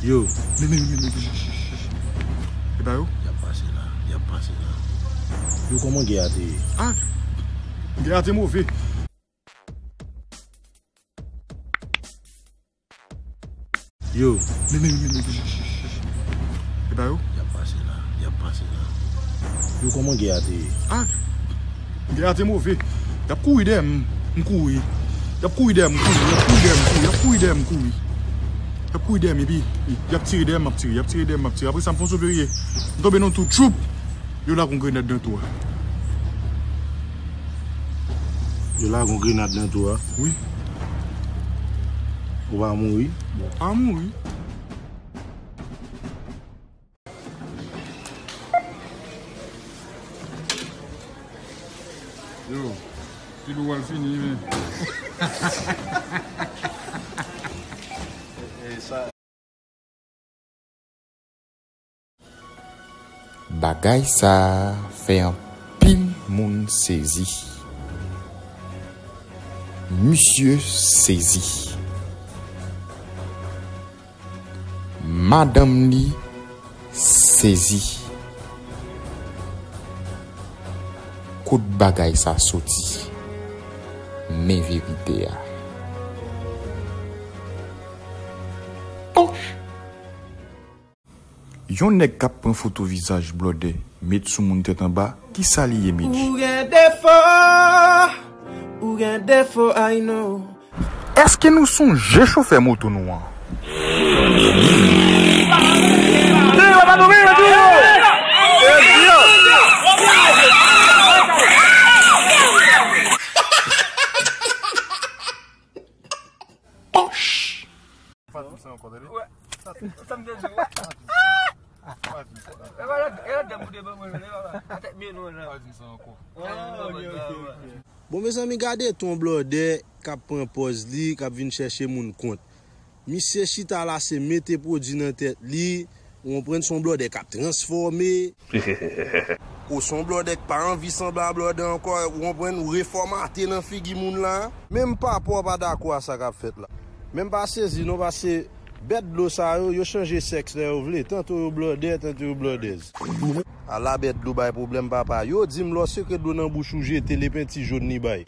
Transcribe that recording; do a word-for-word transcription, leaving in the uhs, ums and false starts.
Yo. Men, men, men, men, ch, ch, ch, ch. E pa yo? Y ap pase la. Y ap pase la. Yo, kòman gè a te ye? Ah! Gè a te move. Yo. Men, men, men, men, ch, ch, ch, ch. E pa yo? Y ap pase la. Y ap pase la. Yo, kòman gè a te ye? Ah! Gè a te move. Y ap kouri dèyè m. M kouri. Y ap kouri dèyè m, kouri. Y ap kouri dèyè m, kouri. Y ap kouri dèyè m, kouri. Y ap kouri dèyè m, epi y ap tire dèyè m, m ap tire. Y ap tire dèyè m, m ap tire. Apre sa, m fè yon sot veye. M tonbe nan tou, tchoup! Yo lage yon grenad nan tou a. Yo lage yon grenad nan tou a. Wi. Ou pa mouri? Bon, pa mouri. Yo, pil ou al fini, men. E, e, sa. Bagay sa a fè anpil moun sezi. Misye sezi. Madanm li sezi. Kot bagay sa soti? Men verite a. Ouch! Yon nèg k ap pran foto vizaj blòdè, met sou moun tèt anba, kisa li ye, Medji? Ou gen defo, ou gen defo, I know. Èske nou sonje chofè moto nou an? Pòch! Fatim sa ankò, tande? Wè. Sa, sa m te di w. Fatim sa. E pa la, e la dam ou te ban mwen, e pa la. Atèt mye nou la. Fatim sa ankò. Oh, ok, ok, ok. Bon, mezanmi, gade ton blòdè k ap pran pòz li, k ap vin chèche moun kont. Misye chita la, se mete pwodui nan tèt li, ou konprann, se yon blòdè k ap transfòme. Ou se yon blòdè k pa anvi sanble a blòdè ankò, ou konprann, ou refòmate nan figi moun la. Menm papa w pa dakò a sa k ap fèt la. Men m pa sezi non, paske bèt dlo sa yo, yo chanje sèks lè yo vle. Tanto yo blòdè, tanto yo blòdèz. Ala bèt dlo bay pwoblèm, papa. Yo di m lè w sekre dlo nan bouch ou, jete l, e penti jòn li bay.